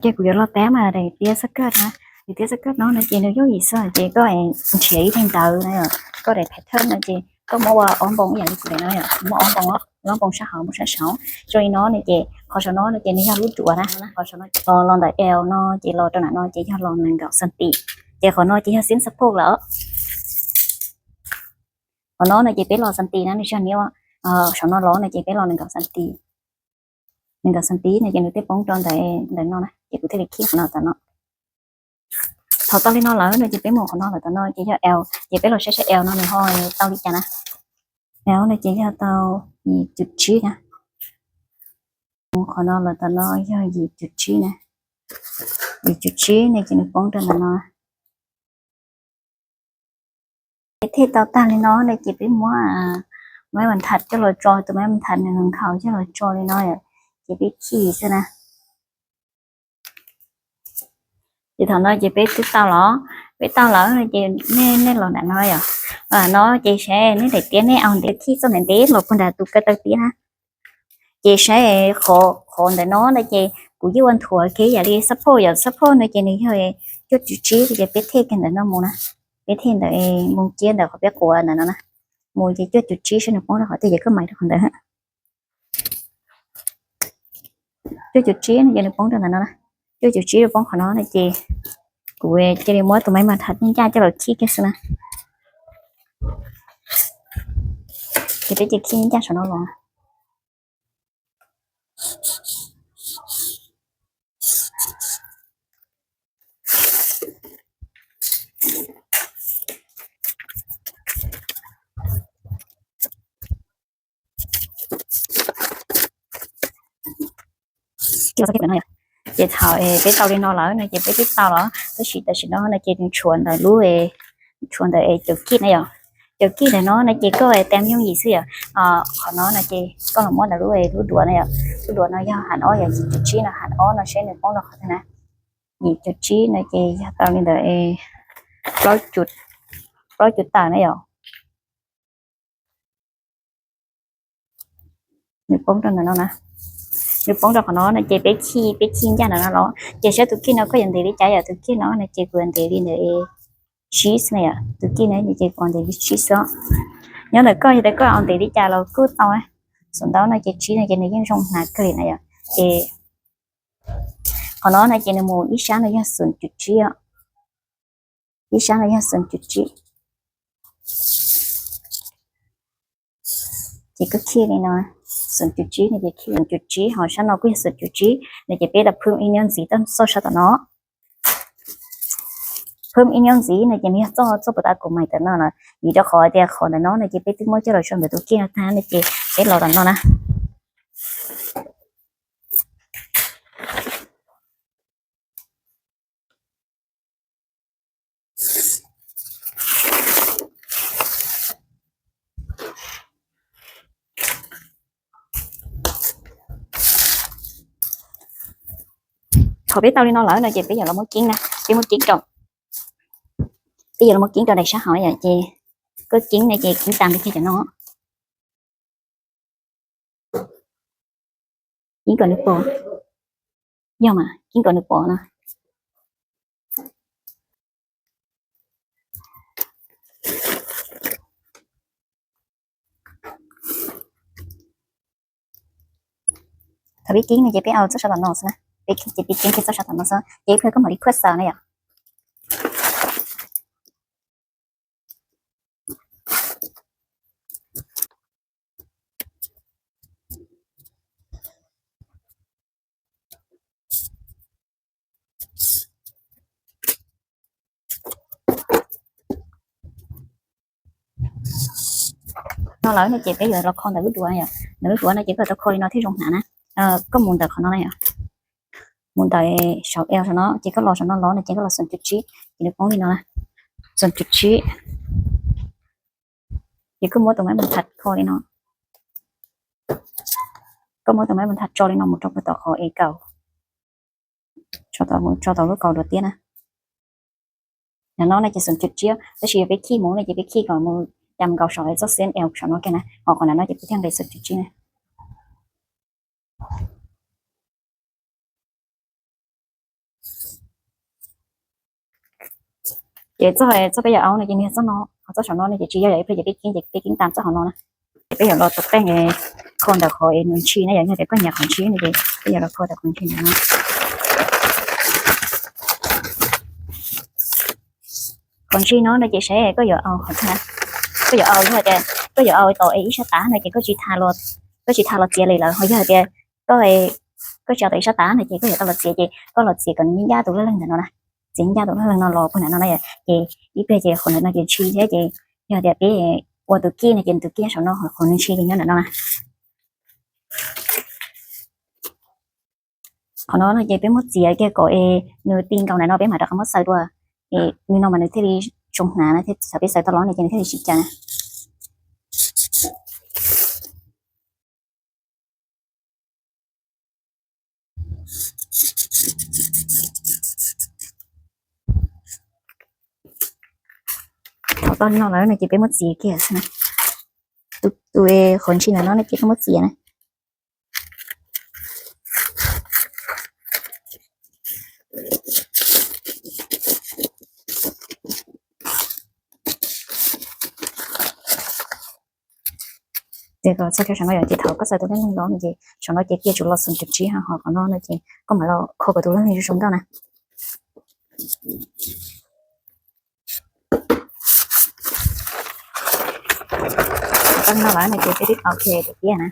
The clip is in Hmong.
Ces kuv yuav los teb mas daim tiab xab kaj na, daim tiab xab kaj no no ces nws yooj yim xwb ces koj nrhiav ib daim ntawv na, koj daim pattern no ces koj muab ua ob npoo ib yam li kuv daim no, muab ob npoo, ob npoo sab hauv muab sab saud. Zoo li no no ces qhov saum no no ces nws yog lub duav na, qhov saum no los ntawm L no ces los rau nram no ces yog los nees nkaum xanti. Ces qhov no ces yog xib xab phoj lawm. Qhov no no ces peb los xanti na, nws tsis yog niab. Saum no los no ces peb los nees nkaum xanti. Nees nkaum xanti no ces nws twb poob rau ntawm, ntawm no na, ces kuv thiaj li khij qhov no tom no. Thaum tau li no lawm no ces peb mus qhov no lawm tom no ces yog L, ces peb los saib saib L no nws ho tau li cas na. L no ces yog tau yim cum tsib na. Mus qhov no lawm tom no yog yim cum tsib na. Yim cum tsib no ces nws poob rau ntawm no. Ces thej tau tag li no no ces peb muab maib ma thas coj los tso, tus maib ma thas nws nkhaus coj los tso li no, ces peb khij xwb na. Ces thaum no ces peb twb tau los, peb tau lawm no ces nej, nej los nram no yom. No ces saib nej daim tiab nej au ntev khij txoj ntev ntev los puag nram tus ko taw tiab na. Ces saib qhov, qhov ntawm no no ces kuv yeej ua nthuav kiag yam li xab phoj yom, xab phoj no ces nws yog cuaj cum tsib ces peb thej kiag ntawm no mus na. Peb thej ntawm mus ciab ntawm qhov peb quav ntawm no na, mus ces cuaj cum tsib saib nws poob rau qhov twg ces koj maiv rau qhov ntawd. Cuaj cum tsib no ces nws poob rau ntawm no na. Cuaj cum tsib poob qhov no no ces kuv cia li muab tus maib ma thas ncaj ncaj coj los khij kiag xwb na. Ces peb cia li khij ncaj saum no los. Ces thaum peb tau li no lawm no ces peb twb tau los, tab sis tam sim no no ces nws tshuav ntawm lub, tshuav ntawm caum kij na yom. Caum kij ntawm no no ces koj tem yooj yim xwb yom. Qhov no no ces koj los muab ntawm lub, lub duav na yom, lub duav no yog ham ob yom, yim cum tsib no ham ob no seb nws poob rau qhov twg na. Yim cum tsib no ces yog tau li ntawm plaub, plaub cum tawm na yom. Nws poob rau ntawm no na, nws poob rau qhov no no ces peb khij, peb khij ncaj ntawm no los ces saib tus kij no koj yuav ntev li cas yom. Tus kij no no ces kuv yuav ntev li ntawm tsib na yom, tus kij no ces kuv ntev li tsib xwb. Nyob ntawm koj, yog tias koj yuav ntev li cas los kuj tau. Xus ntau no ces tsib no ces nws yeej zoo hnav kawg li na yom. Ces qhov no no ces nws mus ib sab no yog xoom cum tsib, ib sab no yog xoom cum tsib. Ces koj khij li no, xoom cum tsib no ces khij xoom cum tsib, ho sab no kuj yog xoom cum tsib no ces peb los phwb ib nyob ntxiv txoj sab tom no. Phwb ib nyob ntxiv no ces nws yog txoj, txoj puas tas kuv mais tom no na, vim rau qhov tias qhov ntawm no no ces peb twb muab coj los tso ntawm tus kij no tag no ces peb los tom no na. Thaum peb tau li no lawm no ces peb yuav los muab ceeb na, peb muab ceeb rau, peb yuav los muab ceeb rau daim sab hauv yom, ces koj ceeb no ces ceeb tas li kiag cov no. Ceeb kom nws pom, yog mas ceeb kom nws pom no. Thaum peb ceeb no ces peb au txoj sab tom no xwb na, peb ceeb, peb ceeb kiag txoj sab tom no xwb ces ib pliag koj mam li khuaj xaws na yom. No lawm no ces peb yuav los kho ntawm lub duav yom, ntawm lub duav no ces koj tau kho li no thiaj zoo hnav na. Koj mus ntawm qhov no na yom, mus ntawm saum L saum no ces koj los saum no los no ces koj los xoom cum tsib ces nws poob li no, xoom cum tsib. Ces koj muab tus maib ma thas kho li no, koj muab tus maib ma thas tso li no mus rau puag tom qhov E kaum, tso tom, tso tom lub kaum duav tiab na. Yog no no ces xoom cum tsib, tab sis yog peb khij mus no ces peb khij kom mus cas nkaus saum txoj xeeb L saum no kiag na, ho qhov ntawm no ces peb thiaj nqis xoom cum tsib na. Ces txoj, txoj peb yuav aub no ces nws yog txoj no, ho txoj saum no no ces tsis yog, yog ib pliag ces peb ceeb, ces peb ceeb tam txoj hauv no na. Ces peb yuav los tus qeej kho ntawm qhov es nws ntshis na, yog tias koj nyiam qhov ntshis no ces peb yuav los kho ntawm qhov ntshis ntawm no. Qhov ntshis no no ces saib koj yuav au qhov twg, koj yuav au yog tias koj yuav au tau es ib sab tav no ces koj tsis tas los txiav li lawm, ho yog tias koj, koj tsis au tau ib sab tav no ces koj yuav tau los txiav, ces koj los txiav kom nws ncaj tus laj leeg ntawm no na. Txiav ncaj tus laj leeg no los puag nram no na, ces ib pliag ces qhov ntawm no ces ntshis thiab, ces yog tias peb ua tus kij no ces tus kij saum no, qhov nws ntshis ces nyob ntawm no na. Qhov no no ces peb muab txiav kiag kom es nws ti nkaus ntawm no peb mam rov qab muab xaws dua. Es nws no mas nws thiaj li zoo hnav na, thiab thaum peb xaws tau los no ces nws thiaj li tsis cam na. Tau li no lawm no ces peb muab txiav kiag xwb na. Tus, tus qhov ntshis ntawm no no ces peb muab txiav na. Ces kom txog rau saum no yom, ces thaum koj xaws tus laj leeg los no ces saum no ces kiag tsuas los xoom tus tsib ha, ho qhov no no ces koj mam los kho kom tus laj leeg zoo nkauj na. Tau li no lawm no ces peb twb ok tus tiab na.